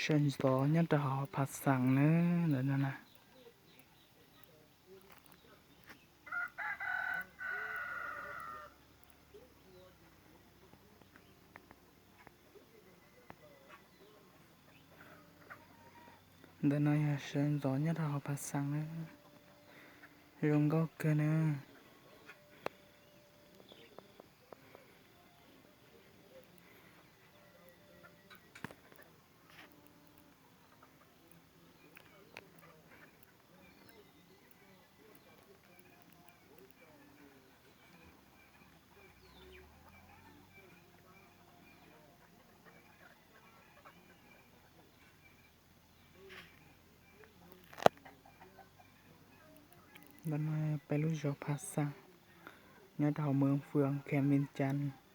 Sawv ntxov nyob rau hauv Pha Xaas na, ntawm no na. Ntawm no yog sawv ntxov nyob rau hauv Pha Xaas na, zoo nkauj kawg na. Ntawm no peb lub zos Pha Xaas, nyob rau hauv Mws Fwm, kheem Vij Cas.